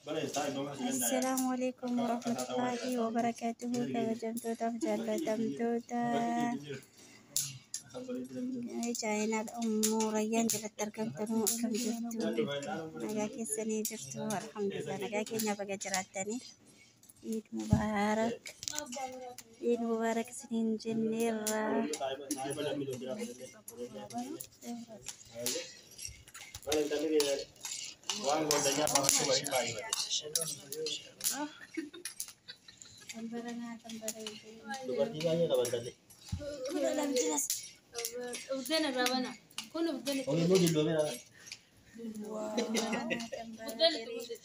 Assalaamu alaikum warahmatullaahi wabarakaatuhu. Kabajamtootaaf jaallatamtoota chaayinaal Ummuu Rayyaan jalatti argamtanuu, akkam jirtu? Nagaa keessanii jirtu? Alhamdulillah, nagaa keenya baga jiraattanii. Iid mubaarak, Iid mubaarak isiniin jenneerra. Kan baranaa kan bareedee. Dubartii baay'ee qaba intalli. Kun lamjinas. Uddeen irraa bana. Kun uddeen itti Kun immoo dulloomeera. Uddeen itti guddise.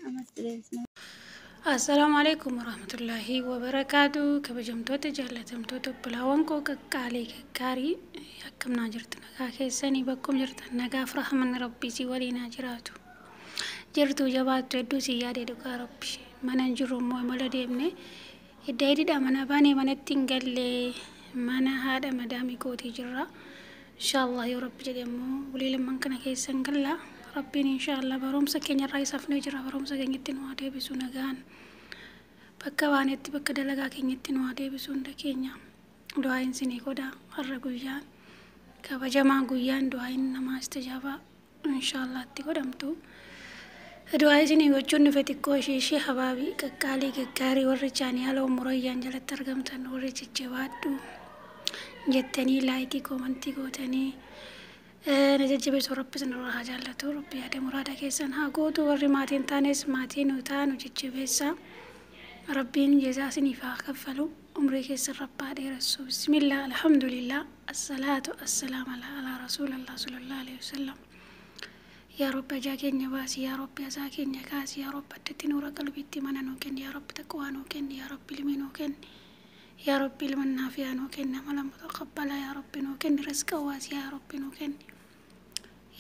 Amas deebisna. Assalaamu alaikum warahmatullaahi wabarakaatu. Kabajamtoota jaallatamtoota obbolaawwan koo qaqqaalee gaggaarii, akkamnaa jirtu? Nagaa keessanii? Bakkum jirtan nagaaf rahmanni rabbii si waliin haa jiraatu. Jirtu, jabaattu? Hedduu si yaade dhugaa rabbi. Mana hin jirru immoo imala deemne hidda hidhidha mana baanee manatti hin galle, mana haadha madaamii kootii jirra. Inshaallah yoo rabbi jedhe immoo bulii lamman kana keessa hin galla. Rabbiin inshaallah barumsa keenya irraa isaafnee jira, barumsa keenyatti nu haa deebisu nagaan. Bakka baanetti, bakka dalagaa keenyatti nu haa deebisu hunda keenya. Du'aayin sinii godha. Har'a guyyaan kabajamaa, guyyaan du'aayin namaa istijaabaa inshaallah itti godhamtu. Du'aa isinii gochuun dhufe xiqqoo ishee habaabii qaqqaalii gaggaarii, warri chaaniyaala Murayyaan jalatti argamtan, warri jajjabaadhu jettanii like, comment gootanii na jajjabeessu, rabbi isinirraa haa jaallatu, rabbi yaada muraada keessan haa gootu. Warri maatiin taanes maatii nu ta'a, nu jajjabeessa. Rabbiin jazaa isiniif haa kaffalu, umrii keessan rabbaa dheeressu. Bismillah, alhamdulillah, assalaatu assalaam ala rasuulallah sallallahu alaihi wasallam. Yaa rabbi, ajaa keenya baasi. Yaa rabbi, asaa keenya kaasi. Yaa rabbi, addatti nuura qalbiitti mana nuu kenni. Yaa rabbi, taqwaa nuu kenni. Yaa rabbi, ilmi nuu kenni. Yaa rabbi, ilma naafiyaa nuu kenni, amala mutaqabbalaa yaa rabbi nuu kenni, rizqa waasiyaa yaa rabbi nuu kenni.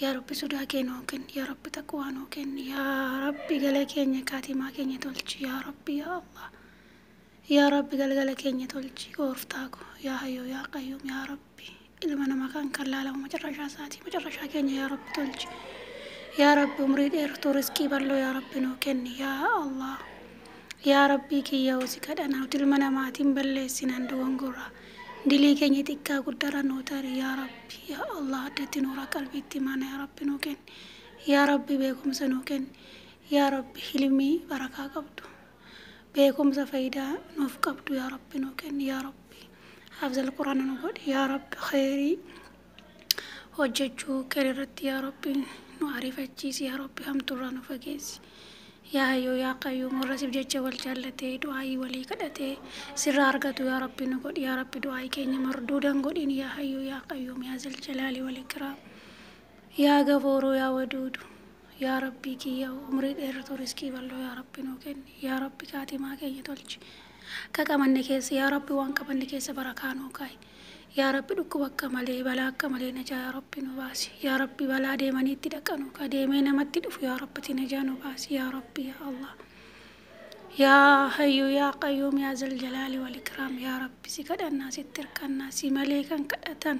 Yaa rabbi, sodaa kee nuu kenni. Yaa rabbi, taqwaa nuu kenni. Yaa rabbi, gala keenya kaatimaa keenya tolchi. Yaa rabbi, yaa Allah, yaa rabbi, galgala keenya tolchi. Gooftaa ko, yaa hayyoo, yaa qayyuum, yaa rabbi, ilma nama kan laalamu macarrashaa isaatii macarrashaa keenya yaa rabbi tolchi. Yaa rabbi, umrii dheertuu, rizqii bal'oo yaa rabbi nuu kenni. Yaa Allah, yaa rabbii kiyya, si kadhana. Nuti ilma namaatiin balleessinan dogongorra, dilii keenya xiqqaa guddarra nuu tari. Yaa rabbi, yaa Allah, addatti nuura qalbiitti mana yaa rabbi nuu kenni. Yaa rabbi, beekumsa nuu kenni. Yaa rabbi, ilmii barakaa qabdu, beekumsa faayidaa nuuf qabdu yaa rabbi nuu kenni. Yaa rabbi, hafzal quraana nu godhi. Yaa rabbi, khayrii hojjechuu kee irratti yaa rabbi nu ariifachiisi. Yaa rabbi, hamtuurraa nu fageessi. Yaa hayyoo, yaa qayyuum, warra siif jecha wal jaallatee du'aayii walii kadhatee sirraa argatu yaa rabbi nu godhi. Yaa rabbi, du'aayii keenya marduudan godhin. Yaa hayyoo, yaa qayyuum, yaa zal jalaali wal ikraam, yaa gafooroo, yaa waduudu, yaa rabbii kiyya, umrii dheertuu, riskii bal'oo yaa rabbi nuu kenni. Yaa rabbi, kaatimaa keenya tolchi. Ka qabanne keessa yaa rabbi, waan qabanne keessa barakaa nuu kaa'i. Yaa rabbi, dhukkuba akka malee, balaa akka malee najaa yaa rabbi nu baasi. Yaa rabbi, balaa deemanii itti dhaqanu, ka deemee namatti dhufu yaa rabbi najaa nu baasi. Yaa rabbi, yaa Allah, yaa hayyu, yaa qayyuum, yaa zal jalaali wal ikraam, yaa rabbi, si kadhannaa, sitti hirkannaa. Si malee kan kadhatan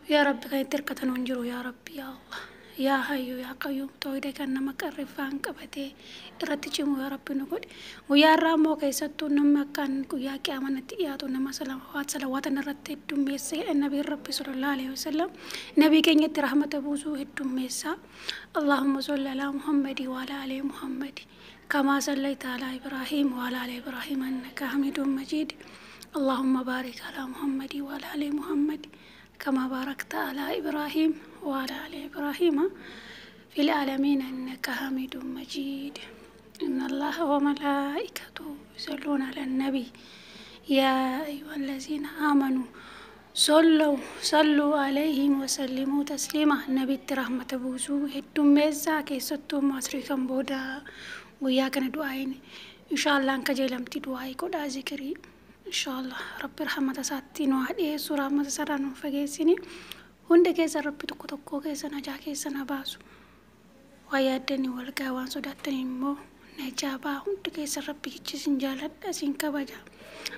yaa rabbi, kan itti hirkatan hin jiru. Yaa rabbi, yaa Allah, yaa hayyu, yaa qayyuum, tooyida kan nama qarriffaan qabatee irratti cimu yaa rabbi nu godhi. Guyyaa irraa immoo keessattuu namni akkaan guyyaa qiyaamanatti dhiyaatu nama salawaatan irratti heddummeessa jedhan nabiin rabbi sallallahu alaihi wasallam. Nabii keenyatti rahmata buusuu heddummeessa. Allahumma salli alaa Muhammadi wa ala ali Muhammadi كما صليت على إبراهيم وعلى آل إبراهيم إنك حميد مجيد. اللهم بارك على محمد وعلى آل محمد كما باركت على إبراهيم وعلى آل إبراهيم في العالمين إنك حميد مجيد. إن الله وملائكته يصلون على النبي يا أيها الذين آمنوا صلوا عليه وسلموا تسليما. Nabitti rahmata buusuu heddummeessaa. Keessattuu masrii kan booda guyyaa kana du'aayin inshaallah kajeelamti. Du'aayii godhaa, zikirii. Inshaallah rabbi rahmata isaatti nu haa dhiyeessu, rahmata isaarraa nu fageessini. Hunda keessa rabbi tokko tokkoo keessa najaa keessa na baasu. Waan yaaddanii wal gaa, waan sodaattanii immoo najaa baa. Hunda keessa rabbi kichi sin jaaladha, sin kabaja.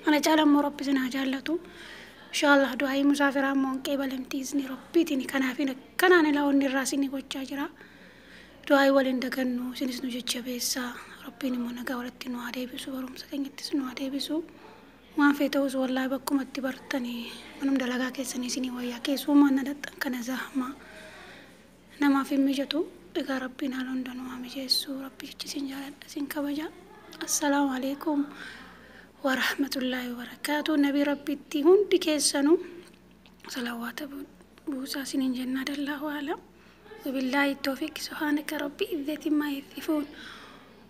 Ana caala immoo rabbi sin haa jaallatu. Inshaallah du'aa'ii musaafiraa immoo hin qeebalamti izni rabbiitiin. Kanaafin akkanaan ilaa onni irraa isinii gochaa jira. Du'aa'ii waliin dagannu, isinis nu jajjabeessaa. Rabbiin immoo nagaa walitti nu haa deebisu, barumsa keenyattis nu haa deebisu. Waan fee ta'us wallaahi bakkumatti bartanii manum dalagaa keessanii isinii wayyaa, keessumaa na dhaxxan kana zahmaa namaaf hin mijatu. Egaa Rabbiin haala hunda nu haa mijeessu. Rabbi jecha isin jaaladha, isin kabaja. Assalaamu alaikum warahmatullaahi wabarakaatu. Nabii Rabbitti hundi keessanuu salawaata buusaa isiniin jennaa. Dallaahu alam. وبالله التوفيق. سبحانك ربي عزة ما يصفون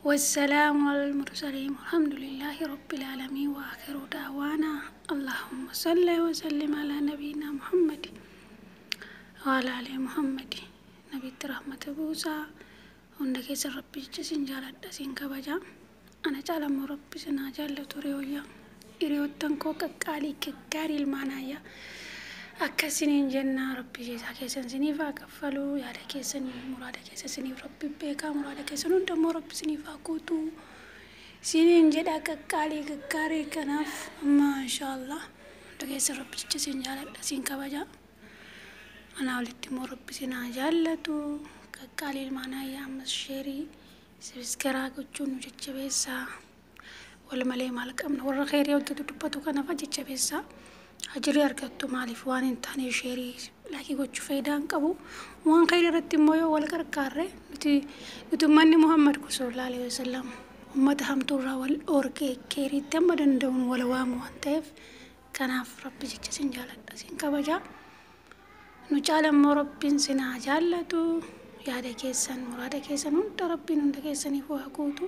والسلام على المرسلين والحمد لله رب العالمين. وآخر دعوانا اللهم صل وسلم على نبينا محمد وعلى آل محمد. نبي رحمة بوسا hunda keessa Rabbi jecha isin jaaladha, isin kabaja. Ana caalammoo Rabbi isin haa jaallatu. Hiriyoyyaa, hiriyoottan koo qaqqaalii gaggaarii, ilmaanaayyaa, akkasiniin jennaa. Rabbi isaa keessan isiniif haa kaffalu. Yaada keessan, muraada keessan isiniif Rabbi beekaa. Muraada keessan hunda immoo Rabbi isiniif haa guutu isiniin jedha, qaqqaalii gaggaarii. Kanaaf amma inshaallah hunda keessan Rabbi jecha isin jaaladha, isin kabaja. Anaa olitti immoo Rabbi isin haa jaallatu. Qaqqaalii ilmaanaayyaa, ammas share, subscribe gochuun nu jajjabeessaa. Wal malee maal qabna? Warra kheyrii hojjetu dubbatu kanaaf jajjabeessaa. Ajirii argattu. Maaliif waan hin taane share, like gochuu faayidaa hin qabu. Waan kheyrii irratti immoo yoo wal gargaarre, nuti ummanni Muhammad sallallahu alaihi wasallam ummata hamtuurraa wal dhoorkee kheyriitti amma danda'uun wal waamu waan ta'eef, kanaaf Rabbi jecha isin jaaladha, isin kabaja. Nu caala immoo Rabbiin isin haa jaallatu. Yaada keessan, muraada keessan hunda Rabbiin hunda keessaniif waa guutu.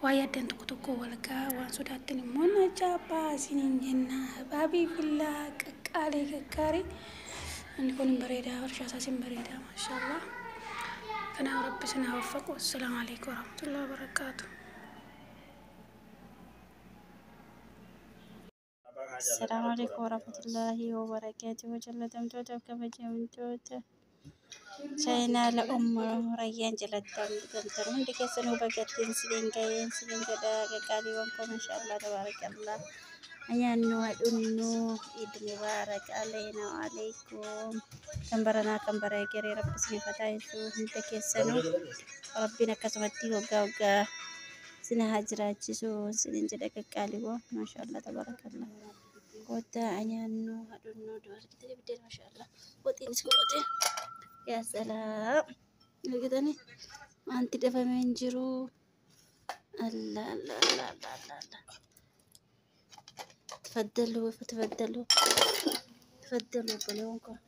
Waa yaaddan tokko tokko wal gahaa, waan sodaattan immoo na jaabbaa isiniin jenna. Baabii fillaa qaqqaalee gaggaarii. Inni kun hin bareedaa, warshaa isaas hin bareedaa, maashaallah. Kanaaf Rabbi isin haa waffaqu. Assalaamu alaikum warahmatullahi wabarakaatu. Assalaamu alaikum warahmatullaahi wabarakaatuh. Jaalatamtoota, kabajamtoota chaayinaala Ummu Rayyaan jalatti argamtan hundi keessanuu bagattiin isiniin gaheen isiniin jedha. Qaqqaaliiwwan koo, maashaallah, tabaarakallah. Ayyaannu hadhunnu. Iid mubaarak aleena alaikum. Kan baranaa kan bara egeree Rabbi isiniif haa taasisu hunda keessanuu. Rabbiin akkasumatti waggaa waggaa isin haa jiraachisu isiniin jedha. Qaqqaaliiwwan, maashaallah, tabaarakallah. Kottaa ayyaannu hadhunnu. Argitanii biddeen, maashaallah, waxiinis godhate. Yaa salaam, argitanii wanti dafamee hin jiru. Allah Allah Allah Allah Allah Allah. تفضلوا تفضلوا تفضلوا obboleewwan.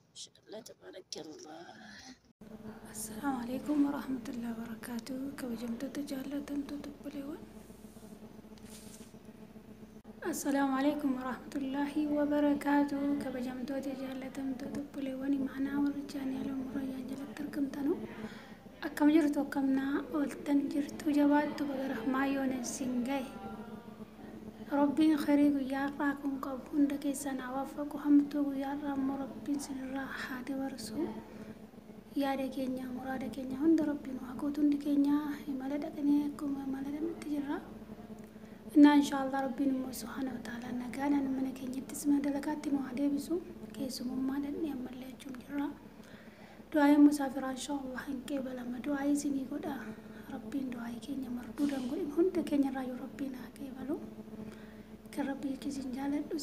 ما شاء الله تبارك الله. Assalaamu alaikum warahmatullahi wabarakaatu. Kabajamtoota, jaallatamtoota obboleewwan. Assalaamu alaikum warahmatullahi wabarakaatu. Kabajamtoota, jaallatamtoota obboleewwan imaanaa warra chaanaala Ummu Rayyaan jalatti argamtanu. Akkam jirtu? Akkamnaa ooltan? Jirtu? Jabaattu? Baga rahmaa yoona isin gahe. Rabbiin khayrii guyyaa har'aa kun qabu hunda keessan haa waffaqu. Hamtuu guyyaa har'aa immoo Rabbiin isinirraa haa dabarsu. Yaada keenya, muraada keenya hunda Rabbiin haa guutu. Hundi keenya imala dhaqnee akkuma imala dhaqnutti jirra. Innaa inshaallah Rabbiin immoo subhaana wa ta'ala nagaadhaan mana keenyattis mana dalagaatti nu haa deebisu. Keessumummaa dhaqnee ammallee achuun jirra. Du'aa'iin musaafiraa inshaallah hin qeebalama. Du'aa'ii isinii godha. Rabbiin du'aa'ii keenya marduudhaan godhin hunda keenya irraa yoo Rabbiin haa qeebalu. Kan Rabbi jecha isin jaaladhu.